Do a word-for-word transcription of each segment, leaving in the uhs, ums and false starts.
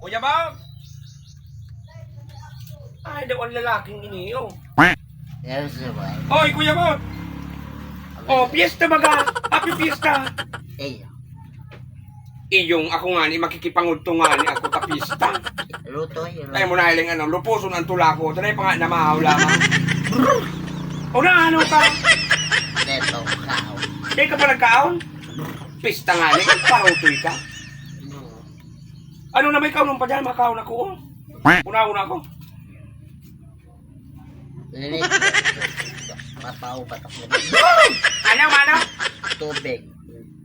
Kuya Bob! Ay, daw ang lalaking ini, oh. Yes, sir. Oy, Kuya Bob! Oh, piyesta baga! Happy piyesta! Eh, Iyong ako nga ni makikipangudto nga ni ako ta piyesta. Luto, yun. Tayo mo na hiling ano, lupuson ang tula ko. Tanay pa nga na mahaw lamang. O na, ano ka? Deto, kao. Di ka pa nagkaon? Pista nga ni, parutoy ka. Ano na may kaon pa dyan? Makaon ako, oh. Una-una ako. Linis. Mapaubat ako. Ano, mano? Tubig.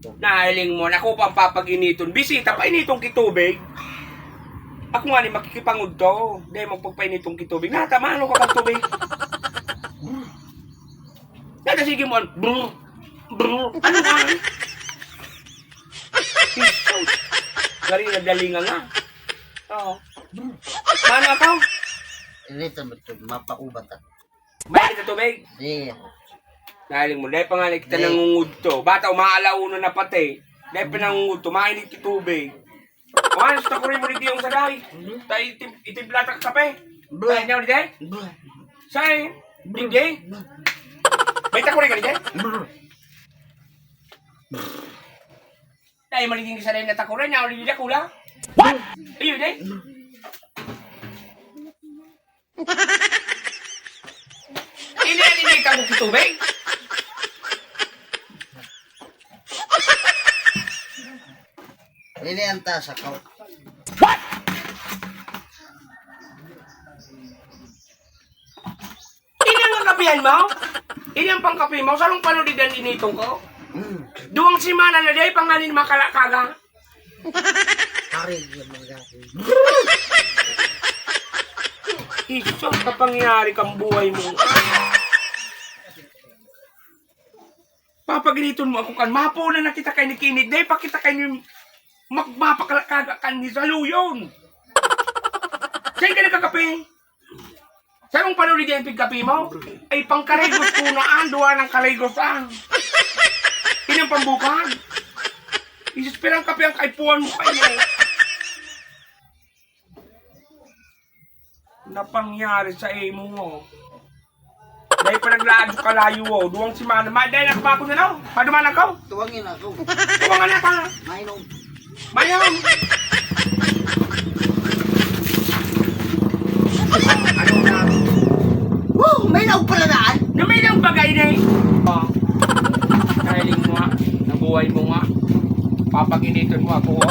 Nahiling mo, naku, pampapag-initon. Bisita, painiton ki tubig. Ako nga ni makikipangudto. Dahil magpagpainiton ki tubig. Nata, mano ka kang tubig? Nata, sige mo, brr, brr. Ano nga? Gari na dalinga nga. Oo. Mano ako? Linis, mapaubat ako. Mainit na tubig. Sige. Nahiling mo, dahil pa nga na kita Sige. nangungudto. Bata, umaalauna na pati. Dahil pa nangungudto, mainit yung tubig. Kumain sa takuri mo, digdi yung saday. Tayo, itim, itim plata ka kape. Bro. Tayo niya, digdi? Bro. Saan? Digdi? May takuri ka, digdi? Bro. Tayo, maliging saday na takuri, na ulit yung kula. What? Ayun, eh. Ini, ini, ini, ikaw, tubig? Lili ang tasa ko. Ini ang kakapihan mo? Ini ang pangkapi mo? Sarong panodidan initon ko? Mm. Duwang semana na, di, panganin makalakaga. Pare, yung mga gabi. Isos, kapangyari kang buhay mo. Papaginiton mo ako kan. Mapo na nakita kay ni Kinit. Dahil pakita kay ni mag-, mapakalakaga kan ni Saluyon. Saan ka nagkakape? Saan mong panuli diyan pigkape mo? Ay, pangkarigos ko na ang duwa ng karigos ang. Inang pambukan. Isus, pirang kape ang kaipuhan mo kayo. Napangyari sa imo mo. Dahil pa naglaad sa kalayo, oh. Duwang semana. Ma-, dahil nagpako na, no? Paduman ako. Tuwangin ako. Tuwangan na ka. Mainom. Mayroon. Ano na? Wow, may laog pala daan. Gumilang bagay na eh. Oh. Kahiling mo nga. Nabuhay mo nga. Papaginiton mo ako, oh.